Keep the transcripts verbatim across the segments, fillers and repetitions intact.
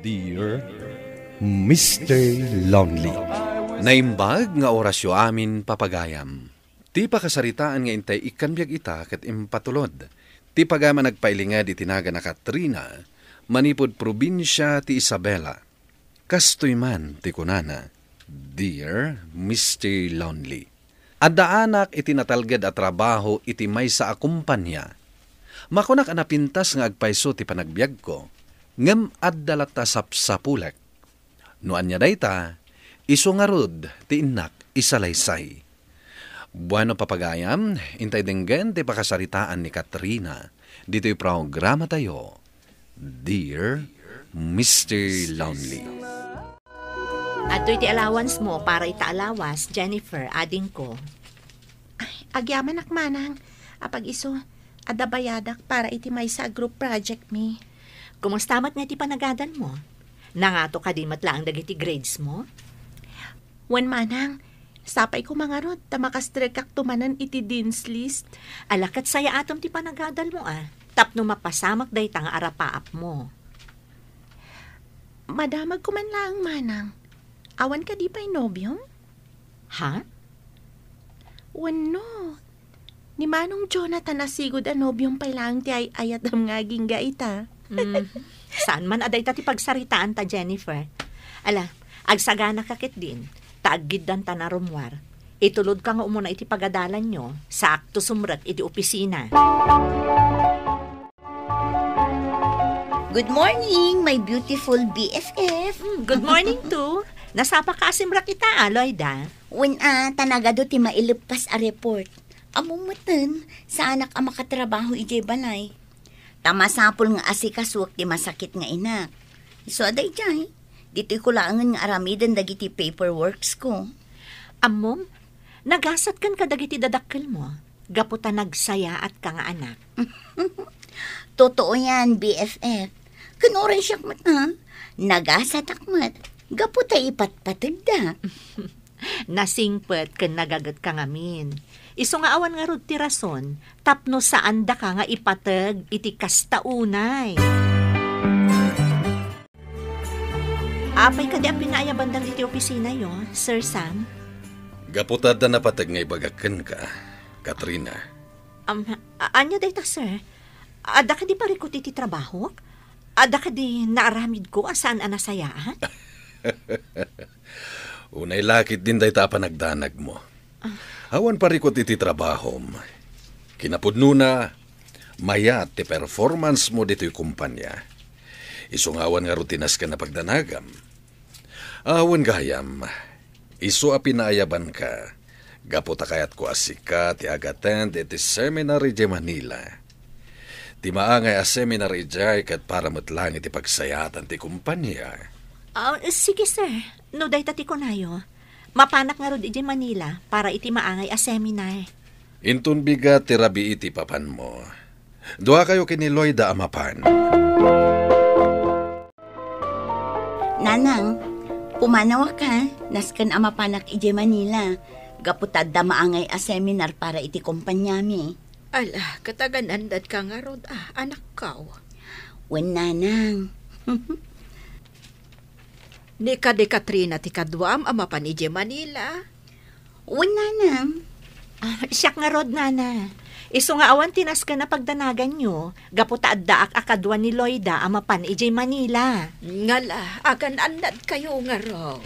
Dear Mister Lonely. Naimbag nga orasyo amin, papagayam. Ti pakasaritaan nga intay ikkan biag ita ket impatulod. Ti pagayam a nagpailinged iti nagan a Katrina, manipud probinsia ti Isabela. Kastoy man ti kunana, "Dear Mister Lonely, adda anak iti natalged a trabaho iti maysa a kumpania. Makunak a napintas nga agpayso ti panagbiagko, ngem adda latta sapsapulek. No ania dayta, isu ngarud ti innak isalaysay." Bueno, papagayam, intay denggen ti pakasaritaan ni Katrina ditoy programatayo, Dear Mister Lonely. Adtoy ti allowance mo para ita a lawas, Jennifer, adingko. Ay, agyamanak, manang. Apag-isu, adda bayadak para iti maysa a group project mi. Kumusta met nga iti panagadal mo? Nangato kadi met laeng dagiti grades mo? Wen, manang, sapay koma ngarud ta makastrikakto manen iti dean's list. Ala, ket sayaatem ti panagadal mo, a, tapno mapasamak dayta nga arapaap mo. Madamag ko man laeng, manang. Awan kadi pay nobiom? Ha? Wenno, ni Manong Jonathan a sigud a nobiom pay laeng ti ay-ayatem nga agingga ita. Mm. Saan man a dayta ti pagsaritaanta, Jennifer. Ala, agsaganaka ketdin, ta aggiddanta a rummuar. Itulodka nga umuna iti pagadalanyo, saakto sumrek iti opisina. Good morning, my beautiful B F F. Mm, good morning too. Nasapaka a simrek ita, a, Loida? Wen a, ta nagadu ti maileppas a report. Ammom metten, saanak a makatrabaho idiay balay. Ta masapul nga asikasuek ti masakit nga inak. Isu a daydiay, ditoyko laengen nga aramiden dagiti paperworksko. Ammom, nagasatkan kadagiti dadakkelmo, gapu ta nagsayaatka nga anak. Totoo yan, B F F. Ken uray siak met, a, nagasatak met, gapu ta ipatpategda. Nasingpet ken nagagetka ngamin. Isu nga awan ngarud ti rason tapno saandaka nga ipateg iti kasta unay. Apay kadi a pinaayabandam iti opisinayo, Sir Sam? Gapu ta adda napateg nga ibagak kenka, Katrina. Am, a-, ania dayta, sir? Adda kadi parikut iti trabahok? Adda kadi naaramidko a saan a nasayaat? Unay la ketdin dayta a panagdanagmo. Ah. Awan parikut iti trabahom. Kinapudnona, mayat ti performance mo ditoy kumpanya. Isu nga awan ngarud ti nasken a pagdanagam. Awan gayam, isu a pinaayabanka, gapu ta kayatko a sika ti agattend iti seminar idiay Manila. Ti maangay a seminar idiay ket para met laeng iti pagsayaatan ti kumpania. Ah, sige, sir. No dayta ti kunayo, mapanak ngarud idiay Manila para iti maangay a seminar. Inton bigat ti rabii ti papanmo, duakayo ken ni Loida a mapan. Nanang, pumanawak, a, nasken a mapanak idiay Manila, gapu ta adda maangay a seminar para iti kompaniami. Ala, ket agan-annadka ngarud, a, anakko. Wen, nanang. Ni kadi Katrina ti kaduam a mapan idiay Manila? Wen, nanang. Ah, siak ngarud, nana. Isu nga awan ti nasken a pagdanaganyo, gapu ta addaak a kadua ni Loida a mapan idiay Manila. Ngala, agan-annadkayo ngarud.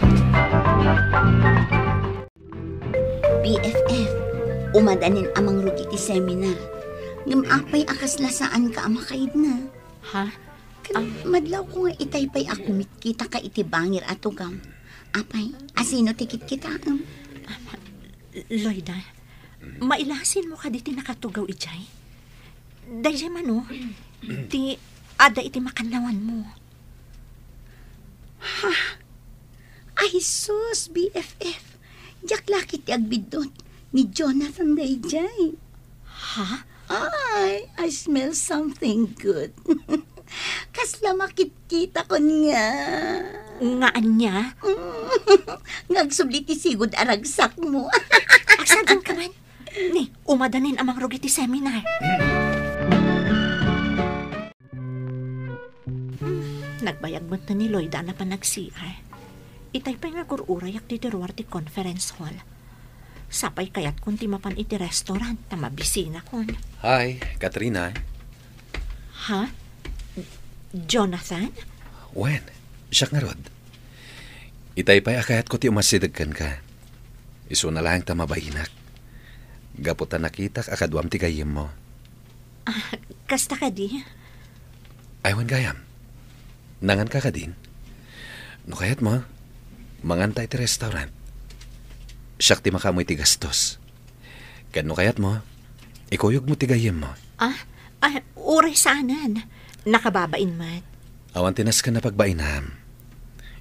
B F F, umadanin a mangrugi ti seminar. Ngem apay a kasla saanka a makaidna? Ha? Ket madlawko nga itay pay a kumitkitaka iti bangir a tugaw. Apay, asino ti kitkitaem? Loida, mailasinmo kadi ti nakatugaw idiay? Daydiay mano, ti adda iti makannawanmo. Ha? Ay, sus, B F F. Diak la ketdi agbiddut. Ni Jonathan daydiay. Ha? Ay, I smell something good. Kasla makitkitakon nga. Nga ania? Nga agsubli ti sigud a ragsakmo. Agsaganka man. Ni, umadanin a mangrugi ti seminar. Hmm, Nagbayag met ni Loida a napan nag-C R. Itay pay nga agur-urayak ditoy ruar ti conference hall. Sapay kayatkon ti mapan iti restaurant ta mabisinakon. Hi, Katrina. Ha? Jonathan? Wen, siak ngarud. Itay pay a kayatko ti umasideg kenka. Isuna laeng ta mabainak. Gapu ta nakitak a kaduam ti gayyemmo. Ah, kasta kadi? Ay, wen gayam. Nanganka kadin? No kayatmo, manganta iti restaurant. Siak ti makaammo iti gastos. Ken no kayatmo, ikuyogmo ti gayyemmo. Ah, ah, uray saanen. Nakababain met. Awan ti nasken a pagbainam.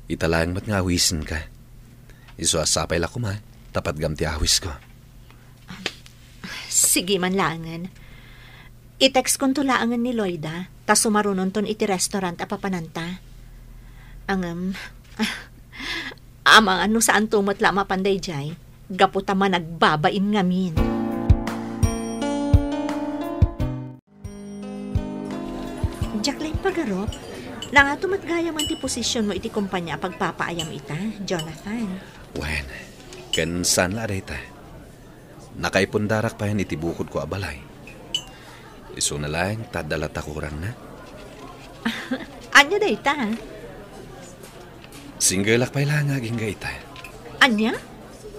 Ita laeng met nga awisenka. Isu a sapay la koma, ta patgam ti awisko. Sige man laengen. I-textkonto laengen ni Loida, ta sumarunonton iti restaurant a papananta. Ngem, ah, amangan no saanto met la a mapan daydiay, gapu ta managbabain ngamin. Diak la impagarup, nangato met gayamen ti posisionmo iti kompania a pagpapaayam ita, Jonathan? Wen, ken saan la a dayta. Nakaipundarak payen iti bukodko a balay. Isuna laeng ta adda latta kurangna. Ania dayta? Singgelak pay la nga agingga ita. Ania?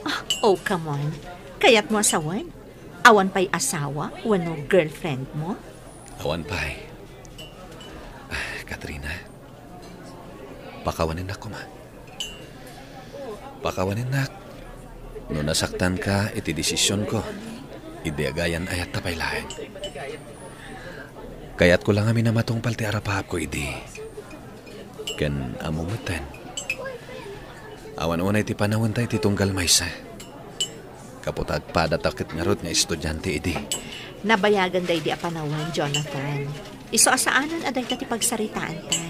Ah, oh, come on. Kayatmo a sawen? Awan pay asawa wenno girlfriend mo? Awan pay. Ah, Katrina, pakawanennak koma. Pakawanennak no nasaktanka iti desisionko idi agayan-ayatta pay laeng. Kayatko la ngamin a matungpal ti arapaapko idi. Ken ammom metten, awan unay ti panawenta iti tunggal maysa. Gapu ta agpadata ket ngarud nga estudiante idi. Nabayagan daydi a panawen, Jonathan. Isu a saanen a dayta ti pagsaritaanta.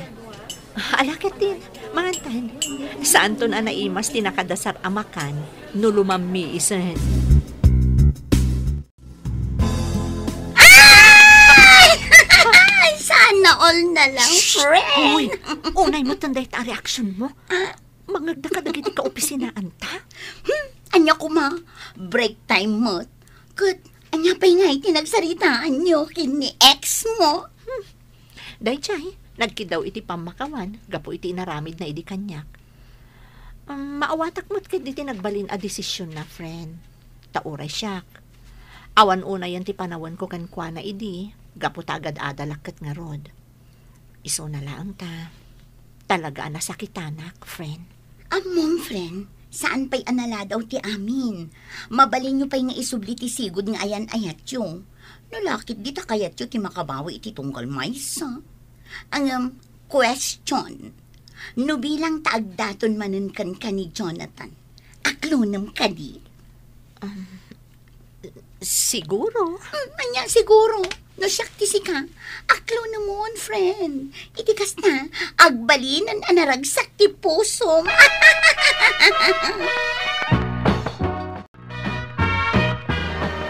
Ala ketdin, mangantan. Saanton a naimas ti nakadasar a makan no lumammiisen. Ay! Sana all na lang, friend. Hoy, unay metten dayta a reaksionmo. Ah, Mangngegda kadagiti kaopisinaanta? Hmm, ania koma? Break time met. Ket ania pay ngay ti nagsaritaanyo ken ni ex mo? Hmm. Daydiay, nagkiddaw iti pammakawan gapu iti inaramidna idi kaniak. Um, maawatak met ketdi ti nagbalin a desisionna, friend. Ta uray siak, awan unayen ti panawenko kenkuana idi, gapu ta agad-adalak ket ngarud. Isuna laeng ta talaga a nasakitanak, friend. Ammom, friend, saan pay a naladaw ti amin. Mabalinyo pay nga isubli ti sigud nga ayan-ayatyo. No la ketdi ta kayatyo ti makabawi iti tunggal maysa. Ngem, question, no bilang ta agdaton manen kenka ni Jonathan, aklonem kadi? Um, Siguro. Hmm, ania siguro? No siak ti sika, aklonemon, friend. Iti kasta, agbalinen a naragsak ti pusom.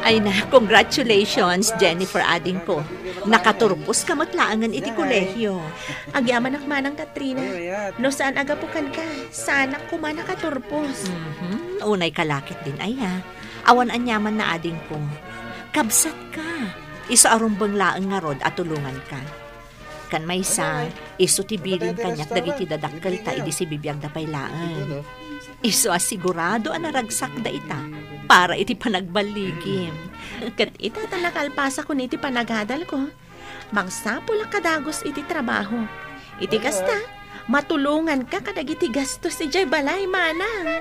Ay na, congratulations, Jennifer, adingko. Nakaturpos ka met laengen iti kolehio. Agyamanak manang, Katrina. No saan a gapu kenka, saanak koma nakaturpos. Mhm, unay ka la ketdin aya. Awan aniamanna, adingko. Kabsatka. Isu a rumbeng laeng ngarud a tulonganka. Ken maysa, isu ti bilin kaniak dagiti dadakkelta idi sibibiagda pay laeng. Isu a sigurado a naragsakda ita para iti panagballigim. Ket ita ta nakalpasakon iti panagadalko. Mangsapulak a dagus iti trabaho. Iti kasta, matulonganka kadagiti gastos idiay balay, manang.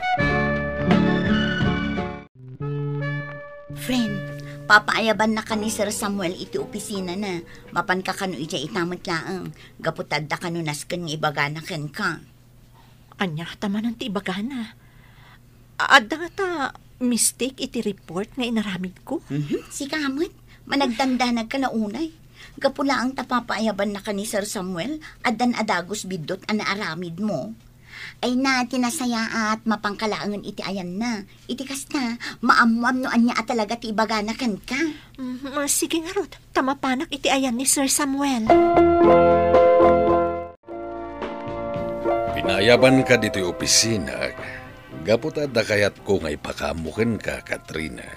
Friend, papaayabannaka ni Sir Samuel iti opisinana. Mapanka kano idiay ita met laeng, gapu ta adda kano nasken nga ibagana kenka. Ania ta manen ti ibagana? Adda ngata mistake iti report nga inaramidko? Mhm, sika met. Managdandanagka la unay. Gapu laeng ta papaayabannaka ni Sir Samuel, addan a dagus biddut a naaramidmo. Ay na, ti nasayaat, mapanka laengen iti ayanna. Iti kasta, maammoam no ania a talaga ti ibagana kenka. Mm, sige ngarud, ta mapanak iti ayan ni Sir Samuel. Naayabanka ditoy opisina, gapu ta adda kayatko nga ipakaammo kenka, Katrina.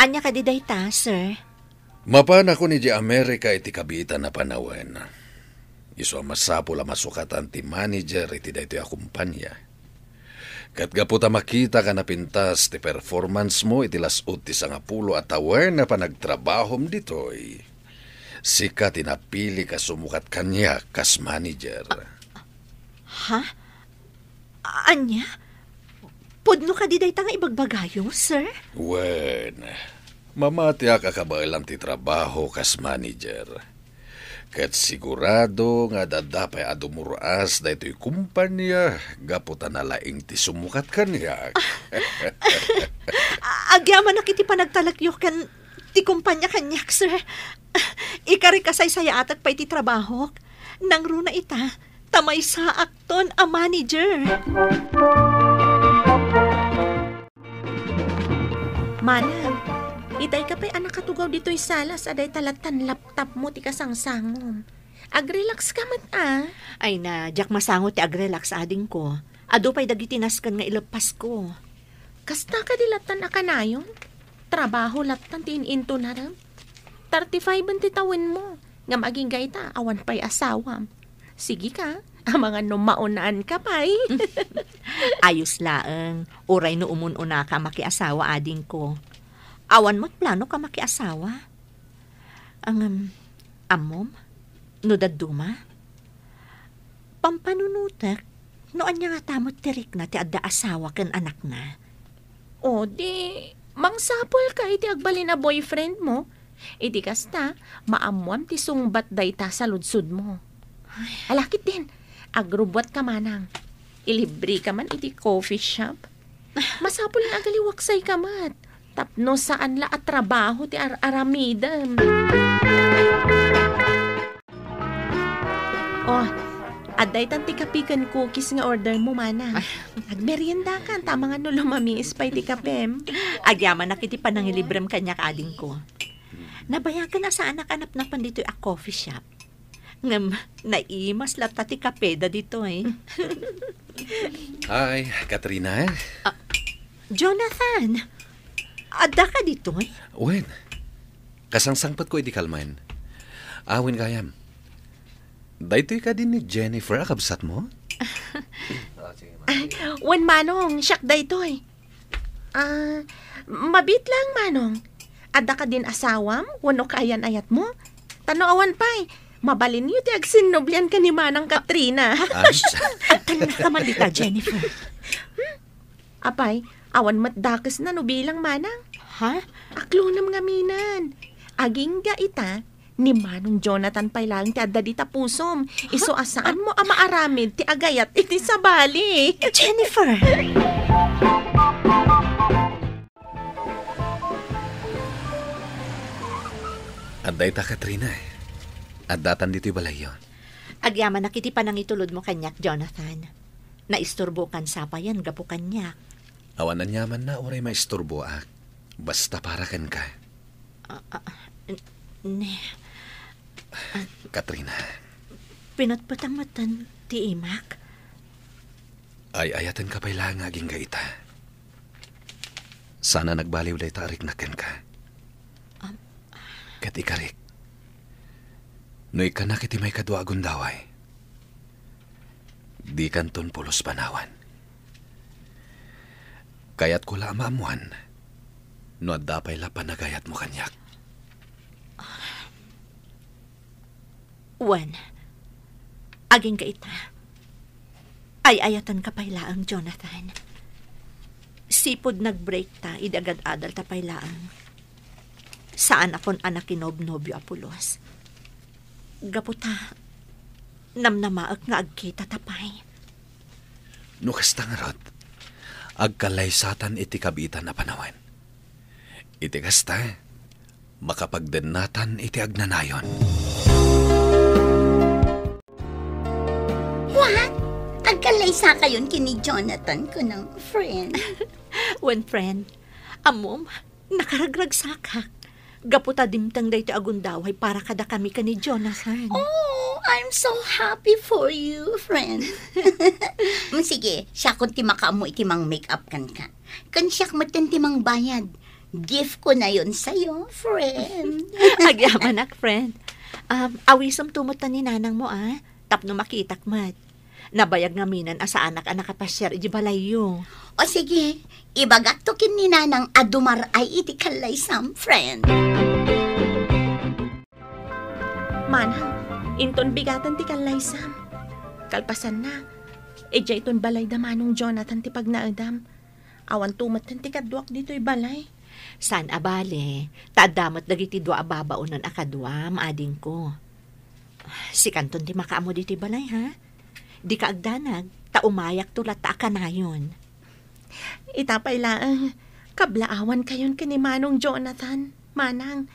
Ania kadi dayta, sir? Mapanakon idiay Amerika iti kabiitan a panawen. Isu a masapul a masukatan ti manager iti daytoy a kumpania. Ket gapu ta makita nga napintas ti performance mo iti las-ud ti sangapulo a tawen a panagtrabahom ditoy, sika ti napilik a sumukat kaniak kas manager. Ha? Ania? Pudno kadi dayta nga ibagbagayo, sir? Wen, mamatiak a kabaelan ti trabaho kas manager. Ket sigurado nga adda pay a dumur-as daytoy kumpania gapu ta nalaing ti sumukat kaniak. Agyamanak iti panagtalekyo ken ti kumpania kaniak, sir. Ikarik a saysayaatek pay ti trabahok. Nangruna ita, ta maysaakton a manager. Manang, itay ka pay a nakatugaw ditoy salas a dayta lattan laptop mo ti kasangsangom. Agrelax ka met, a? Ay na, diak masango ti agrelax, adingko. Adu pay dagiti nasken nga ileppasko. Kasta kadi lattan a kanayon? Trabaho lattan ti in-intonarem. Thirty-five ti tawenmo, ngem agingga ita, awan pay asawam. Sige ka, amangan no maunaan ka pay. Ayos laeng, uray no umun-unaka a makiasawa, adingko. Awan met planok a makiasawa. Ngem, ammom, no dadduma? Pampanunotek, no ania ngata met ti rikna ti adda asawa ken anakna. O, di, mangsapulka iti agbalin a boyfriend mo. Iti kasta, maammoam ti sungbat dayta saludsodmo. Ay. Ala ketdin, agrubbuatka manang. Ilibreka man iti coffee shop. Masapul nga agaliwaksayka met. Tapno saan la a trabaho ti ar-aramidem. Oh, adda itan ti kape ken cookies nga order mo, manang. Ay. Agmeriendakan, ta amangan no lumamiis pay ti kapem. Agyamanak iti panangilibrem kaniak, adingko. Nabayagen a saanak a napnapan ditoy a coffee shop. Ngem naimas latta ti kape daytoy. Hi, Katrina. Ah, Jonathan, adda ka ditoy? Wen, kasangsangpetko idi kalman. Awen gayam. Daytoy kadi ni Jennifer a kabsatmo? Ay, wen manong, siak daytoy. Ah, mabiit lang, manong. Adda kadin asawam wenno kaayan-ayatmo? Ta no awan pay, mabalinyo ti agsinnublian ken ni Manang Katrina. Ah, agtalna ka man dita, Jennifer. Hmm? Apay, awan met dakesna no bilang, manang. Ha? Aklonam ngamin. Agingga ita, ni Manong Jonathan pay laeng ti adda dita pusom. Isu a saanmo a maaramid ti agayat iti sabali. Jennifer! Adda ita, Katrina. Addatan ditoy balayyo. Agyamanak iti panangitulodmo kaniak, Jonathan. Naisturbokan sapayan gapu kaniak. Awan aniamanna uray maisturboak. Basta para kenka. Ah, ah, n-, ne. Ah, Katrina. Pinatpatang matan ti imak? Ay-ayatenka pay laeng nga agingga ita. Sana nagbaliw dayta a riknak kenka. Am. Ket ikarik, no ikkanak iti maikadua a gundaway, dikanton pulos panawan. Kayatko la a maammoan no adda pay la panagayatmo kaniak. Wen, agingga ita. Ay-ayatenka pay laeng, Jonathan. Sipud nag-break ta idi agad-adal ta pay laeng. Saanakon a nakinobnobio a pulos. Gapu ta, namnamaek nga agkita ta pay. No kasta ngarud, agkallaysatan iti kabiitan a panawen. Iti kasta, makapagdennatan iti agnanayon. What? Agkallaysakayon ken ni Jonathan, kunam, friend? Wen, friend. Ammom, nakaragragsakak. Gapu ta dimteng daytoy a gundaway para kadakami ken ni Jonathan. Oh, I'm so happy for you, friend. Mm, sige, siakon ti makaammo iti mang-make up kenka. Ken siak metten ti mangbayad. Gift ko na yun sa'yo, friend. Agyamanak, friend. Um, awisem to metten ni nanang mo, ah. Tapno makitak met. Nabayag ngamin a saanak a nakapasiar iti balayyo. O sige, ibagak to ken ni nanang a dumar-ay iti kallaysam, friend. Manang, inton bigaten ti kallaysam. Kalpasanna, idiay ton balay da Manong Jonathan ti pagnaedam. Awan to metten ti kaduak ditoy balay. Saan a bale, ta adda met dagiti dua a babaonen a kaduam, adingko. Sikanton ti makaammo ditoy balay, ha? Dika agdanag, ta umayakto latta a kanayon. Ita pay laeng, kablaawankayon ken ni Manong Jonathan, Manang.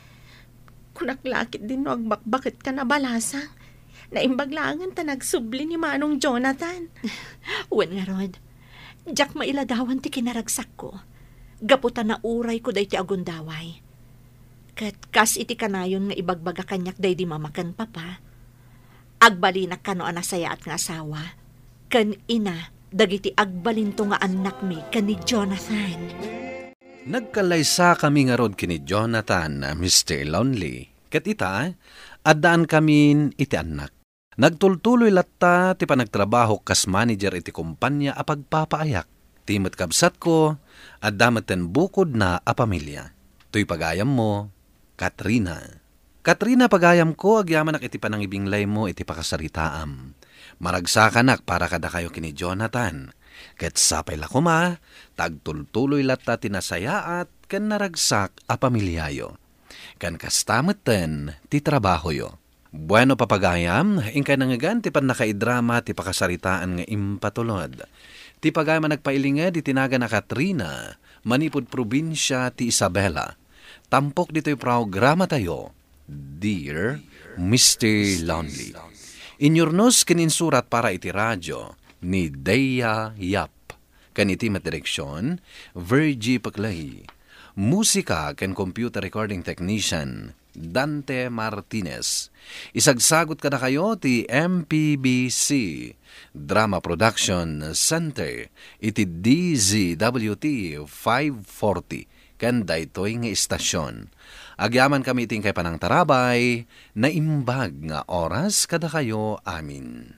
Kunak la ketdin no agbakbaketkan a balasang. Naimbag laengen ta nagsubli ni Manong Jonathan. Wen ngarud, diak mailadawan ti kinaragsakko. Gapu ta naurayko daytoy a gundaway. Ket kas iti kanayon nga ibagbaga kaniak daydi mama ken papa, agbalinak kano a nasayaat nga asawa ken ina dagiti agbalinto nga annakmi ken ni Jonathan. Nagkallaysakami ngarud ken ni Jonathan, Mister Lonely, ket ita, addaankamin iti annak. Nagtultuloy latta ti panagtrabahok kas manager iti kompania a pagpapaayak. Ti met kabsatko, adda metten bukodna a pamilia. Toy pagayammo, Katrina. Katrina, pagayamko, agyamanak iti panangibinglaymo iti pakasaritaam. Maragsakanak para kadakayo ken ni Jonathan. Ket sapay la koma, ta agtultuloy latta ti nasayaat ken naragsak a pamiliayo. Ken kasta metten ti trabahoyo. Bueno, papagayam, inkay nangngegan ti pannakaidrama ti pakasaritaan nga impatulod. Ti pagayam a nagpailinged iti nagan a Katrina, manipud probinsia ti Isabela. Tampok ditoy programatayo, Dear Mister Lonely. Inyurnos ken insurat para iti radio ni Dea Yap. Ken iti met direksion, Virgie Peclay. Musika ken computer recording technician, Dante Martinez. Isagsagut kadakayo ti M P B C Drama Production Center iti D Z W T five forty ken daytoy nga istasyon. Agyamankami iti inkay panangtarabay, naimbag nga oras kadakayo amin.